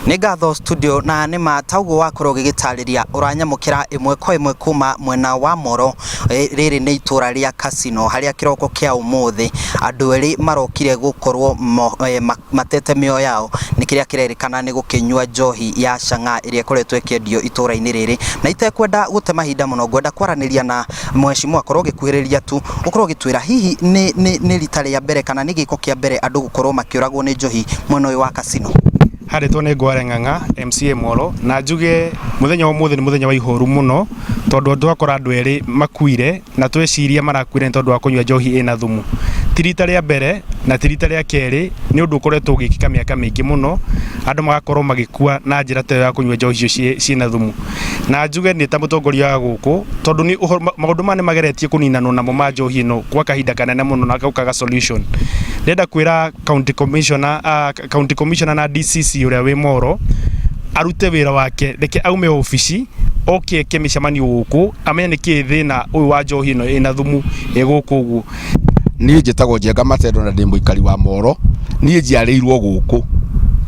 Nĩ ngatho studio, na nĩ ma ta ũguo wakorwo ũgĩgĩtarĩria ũranyamũkĩra ĩmwe kwa ĩmwe kuma mwena wa Moro. Rĩrĩ nĩ itũra rĩa Casino harĩa kĩroko kĩa ũmũthĩ andũ erĩ marokire gũkorwo matete mĩoyo yao nĩ kĩrĩa kĩrerĩkana nĩ gũkĩnyua njohi ya chang'aa ĩrĩa ĩkoretwo ĩkĩendio itũra-inĩ rĩrĩ. Na itekwenda gũte mahinda mũno, ngwenda kwaranĩria na mheshimiwa, korwo ũgĩkuhĩrĩria tu ũkorwo ũgĩtwĩra hihi nĩ rita rĩa mbere kana nĩ gĩko kĩa mbere andũ gũkorwo makĩũragwo nĩ njohi mwena ũyũ wa Casino? Harĩtwo nĩ Ngware Ng'ang'a, MCA Molo, na njuge mũthenya wa ũmũthĩ nĩ mũthenya wa ihoru mũno, tondũ twakora andũ erĩ makuire na tweciria marakuire nĩ tondũ wa kũnyua njohi ĩna thumu. Ti rita rĩa mbere na ti rita rĩa kerĩ, nĩ ũndũ ũkoretwo ũgĩkĩka mĩaka mĩingĩ mũno, andũ magakorwo magĩkua na njĩra ta ĩyo ya kũnyua njohi icio ciĩna thumu. Na njuge nĩ ta mũtongoria wa gũkũ, tondũ nĩ maũndũ maya nĩ mageretie kũninanwo namo ma njohi ĩno gwa kahinda kanene mũno na gũkaga solution. Ndĩrenda kwĩra county commissioner, county commissioner na DCC ũrĩa wĩ Moro arute wĩra wake, reke aume obici oke eke mĩcemanio gũkũ, amenye nĩkĩ thĩna ũyũ wa njohi ĩno ĩna thumu ĩ gũkũ ũguo. Niĩ njĩtagwo Njenga Matendo na ndĩ mũikari wa Moro. Niĩ njiarĩirwo gũkũ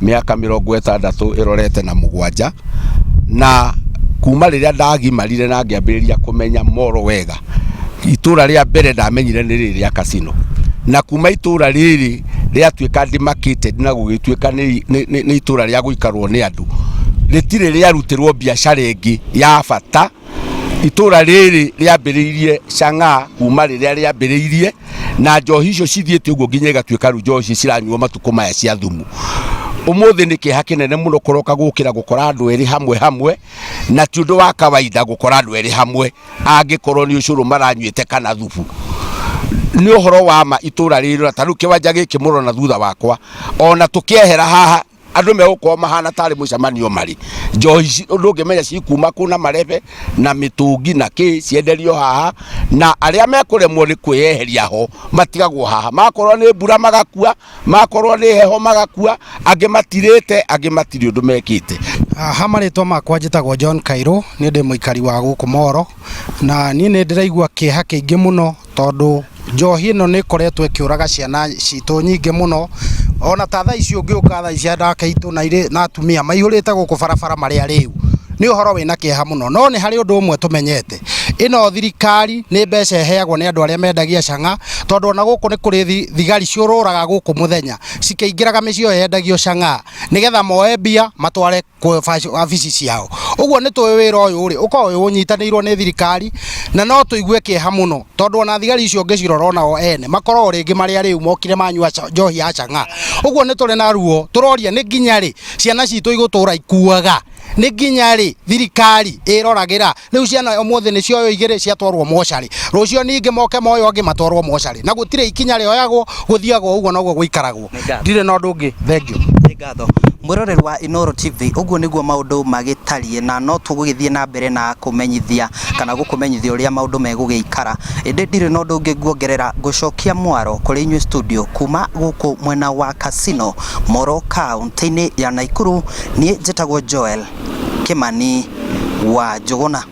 mĩaka 67 na kuma rĩrĩa ndagimarire na ngĩambĩrĩria kũmenya Moro wega, itũra rĩa mbere ndamenyire nĩ rĩrĩ rĩa Casino. Na kuma itũra rĩrĩ rĩatuĩka demarcated na gũgĩtuĩka nĩ itũra rĩa gũikarwo nĩ andũ, rĩtirĩ rĩarutĩrwo biacara ĩngĩ ya bata. Itũra rĩrĩ rĩambĩrĩirie chang'aa kuma rĩrĩa rĩambĩrĩirie, na njohi icio cithiĩte ũguo nginya igatuĩka rĩu njohi ici ciranyuo matukũ maya cia thumu. Ũmũthĩ nĩ kĩeha kĩnene mũno kũroka gũkĩra gũkora andũ erĩ hamwe hamwe, na ti ũndũ wa kawaida gũkora andũ erĩ hamwe angĩkorwo nĩ ũcũrũ maranyuĩte kana thubu. Nĩ ũhoro wa ma itũra rĩrĩ, ta rĩu kĩwanja gĩkĩ mũrona thutha wakwa, ona tũkĩehera haha andũ megũkorwo mahana tarĩ mũcemanio marĩ. Njohi ndũngĩmenya cikuma kũ na marebe na mĩtũngi na kĩ cienderio haha, na arĩa mekũremwo nĩ kwĩyeheria ho matigagwo haha. Makorwo nĩ mbura magakua, makorwo nĩ heho magakua, angĩ matirĩte, angĩ matirĩ ũndũ mekĩte. Ha marĩtwa makwa njĩtagwo John Kairũ, niĩ ndĩ mũikari wa gũkũ Moro, na niĩ nĩ ndĩraigua kĩeha kĩingĩ mũno tondũ njohi ĩno nĩ ĩkoretwo ĩkĩũraga ciana citũ nyingĩ mũno, ona ta thaa ici ũngĩũka thaa ici anake aitũ na atumia maihũrĩte gũkũ barabara marĩ arĩu, nĩ ũhoro wĩna kĩeha mũno. No nĩ harĩ ũndũ ũmwe tũmenyete, ĩno thirikari nĩ mbeca ĩheagwo nĩ andũ arĩa mendagia chang'aa, tondũ ona gũkũ nĩ kũrĩ thigari ciũrũraga gũkũ mũthenya, cikĩingĩraga mĩciĩ ĩyo yendagio chang'aa, nĩgetha moe mbia matware wabici ciao. Ũguo nĩ tũĩ wĩra ũyũ rĩ, ũkoragwo ũnyitanĩirwo nĩ thirikari, na no tũigue kĩeha mũno, tondũ ona thigari icio ũngĩcirora onao ene, makoragwo rĩngĩ marĩ arĩu mokire manyua njohi ya chang'aa. Ũguo nĩ tũrĩ na ruo, tũroria nĩ nginya rĩ ciana citũ igũtũra ikuaga? Nĩ nginya rĩ thirikari ĩroragĩra? Rĩu ciana ũmũthĩ nĩ cioywo igĩrĩ ciatwarwo mocarĩ, rũciũ ningĩ moke moywo angĩ matwarwo mocarĩ, na gũtirĩ ikinya rĩoyagwo, gũthiagwo ũguo noguo gũikaragwo. Ndirĩ na ũndũ ũngĩ, thengiũ. Nĩ ngatho. Mwĩroreri wa Inooro TV, ũguo nĩguo maũndũ magĩtariĩ na no tũgũgĩthiĩ na mbere na kũmenyithia kana gũkũmenyithia ũrĩa maũndũ megũgĩikara. Ĩndĩ ndirĩ na ũndũ ũngĩ nguongerera, ngũcokia mwaro kũrĩ inyuĩ studio kuma gũkũ mwena wa Casino, Moro kaũntĩ-inĩ ya Naikuru. Niĩ njĩtagwo Joel Kĩmani wa Njũgũna.